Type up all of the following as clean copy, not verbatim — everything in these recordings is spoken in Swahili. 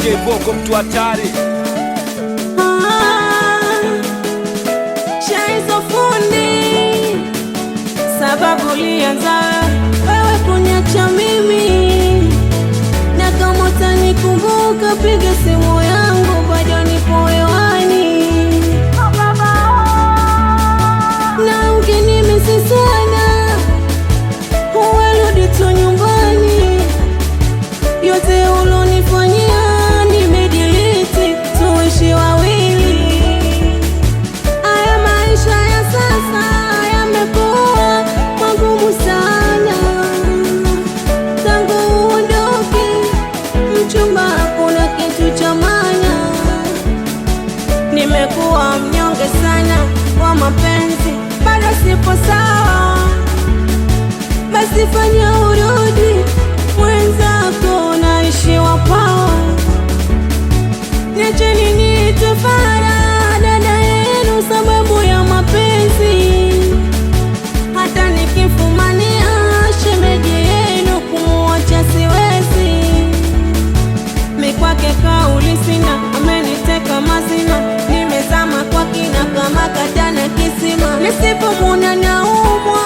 DJ Voko mtu hatari. Shaizo fundi, sababu lianza wewe kuniacha mimi, na kama utanikumbuka piga simu yangu, bado nipo hewani. Na ukinimisi sana uwerudi tu nyumbani, yote ulonifanyia nimedelete, tuishi wawili. Haya maisha ya sasa yamekuwa magumu sana, tangu uondoke mchumba, hakuna kitu cha maana. Nimekuwa mnyonge sana kwa mapenzi, bado sipo sawa. Basi fanya urudi mwenzako, naishiwa pawa. Niacheni niitwe fara dada yenu sababu ya mapenzi. Hata nikifumania shemeji yenu kumuacha siwezi. Mi kwake kauli sina, ameniteka mazima, nimezama kwa kina kama katana kisima. Nisipomwona naumwa,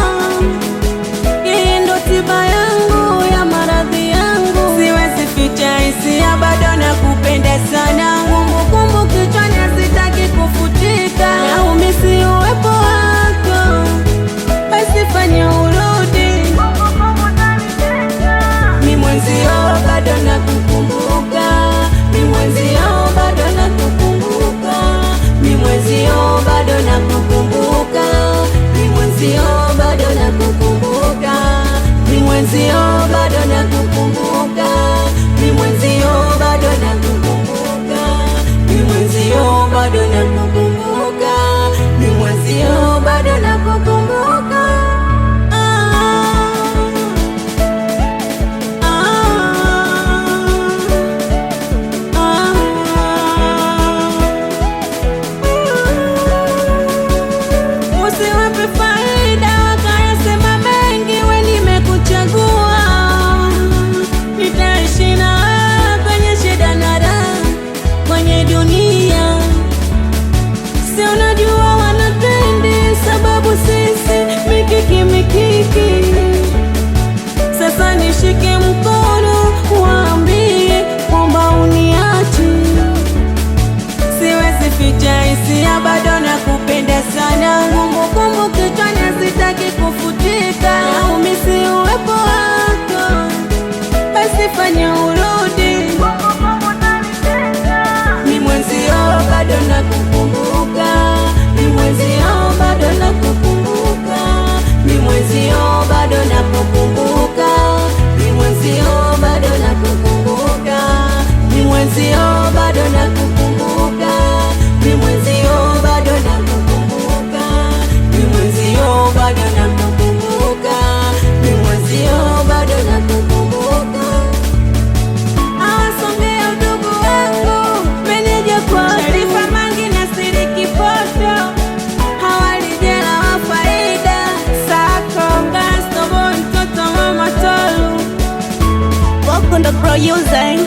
yeye ndo tiba yangu ya maradhi yangu. Siwezi ficha hisia, bado nakupenda sana. Kumbukumbu kichwani hazitaki kufutika, naumisi uwepo wako, basi fanya urudi. Mi mwenzio bado nakukumbuka, mi mwenzio bado nakukumbuka, mi mwenzio bado nakukumbuka, mi mwenzio bado nakukumbuka, mi mwenzio bado nakukumbuka, mi mwenzio bado nakukumbuka, mi mwenzio bado nakukumbuka, mi mwenzio bado nakukumbuka. Ah. Usiwape faida wakayasema mengi, we nimekuchagua, nitaishi na wewe kwenye shida na raha kwenye dunia. Si unajua wanatrendi sababu sisi mikiki mikiki. Sasa nishike mkono waambie kwamba uniache. Siwezi ficha hisia, bado nakupenda sana. Kumbukumbu kichwani hazitaki kufutika, naumisi uwepo wako, basi fanya urudi. Mi mwenzio bado nakukumbuka, mi mwenzio bado nakukumbuka, mi mwenzio bado nakukumbuka, mi mwenzio bado nakukumbuka, mi mwenzio bado nakukumbuka, mi mwenzio bado nakukumbuka, mi mwenzio bado nakukumbuka, mi mwenzio bado nakukumbuka. Awasongea udugu wangu, meneja kwa Sharifa Mangi na Siri Kipoto, hawalijela wa faida Sako Gasto Boy, mtoto mama Tolu. Welcome to Pro User.